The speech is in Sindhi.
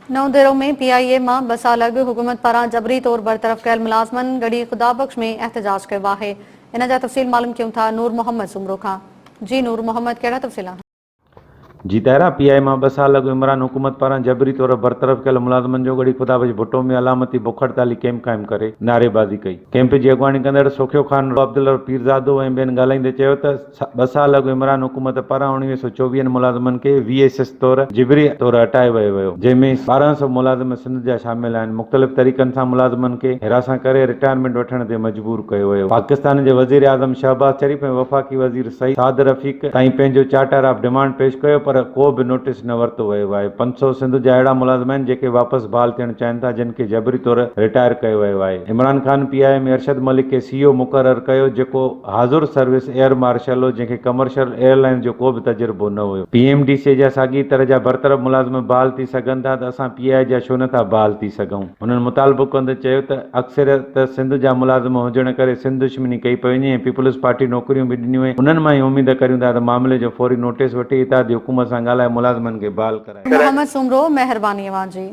نئون ديرو ۾ پي آء اي مان ٻه سال اڳ حڪومت پاران جبري طور برطرف ڪيل ملازمن ڳڙهي خدا بخش ۾ احتجاج ڪيو آهي. ان جا تفصيل معلوم ڪيون ٿا نور محمد سومرو کان. جي نور محمد ڪهڙا تفصيل آهن؟ جي طاهره، پي آء اي مان ٻه سال اڳ عمران حڪومت پاران جبري طور برطرف ڪيل ملازمن جو ڳڙهي خدا بخش ڀٽو ۾ علامتي بک هڙتالي ڪئمپ قائم ڪري نعريبازي ڪئي. ڪئمپ جي اڳواڻي ڪندڙ سوکيو خان، عبدالرب پيرزادو ۽ ٻين ڳالهائيندي چيو ته ٻه سال اڳ عمران حڪومت پاران اڻويهه سو چوويهن ملازمن کي وي ايس ايس طور جبري طور هٽايو ويو ويو جنهن ۾ 12 سو ملازم سنڌ جا شامل آهن مختلف طريقن سان ملازمن کي هراسان ڪري رٽائرمينٽ وٺڻ تي مجبور ڪيو ويو. پاڪستان جي وزيراعظم شهباز شريف ۽ وفاقي وزير سيد سعد رفيق تائين پنهنجو چارٽر آف ڊمانڊ پيش ڪيو پر ڪو به نوٽيس نه ورتو ويو آهي. 500 سنڌ جا اهڙا ملازم آهن جيڪي واپس بحال ٿيڻ چاهين ٿا جن کي جبري طور رٽائر ڪيو ويو آهي. Imran Khan P I A ۾ Arshad Malik کي سي او مقرر ڪيو جيڪو حاضر سروس ايئر مارشل هو جنهن کي ڪمرشل ايئر لائنز جو ڪو به تجربو نه هيو. پي ايم ڊي سي جا ساڳي طرح جا برطرف ملازم بحال ٿي سگهن ٿا ته اسان پي آء اي جا ڇو نه ٿا بحال ٿي سگهون. هنن مطالبو ڪندي چيو ته اڪثريت سنڌ جا ملازم هجڻ ڪري سنڌ دشمني ڪئي پئي وڃي ۽ پيپلز پارٽي نوڪريون به ڏنيون ۽ انهن مان ئي اميد ڪريون ٿا ته معاملي جو فوري نوٽيس وٺي اتحادي حڪومت سان ڳالهائي ملازمن کي بحال ڪرائي. محمد سومرو مهرباني اوهان جي.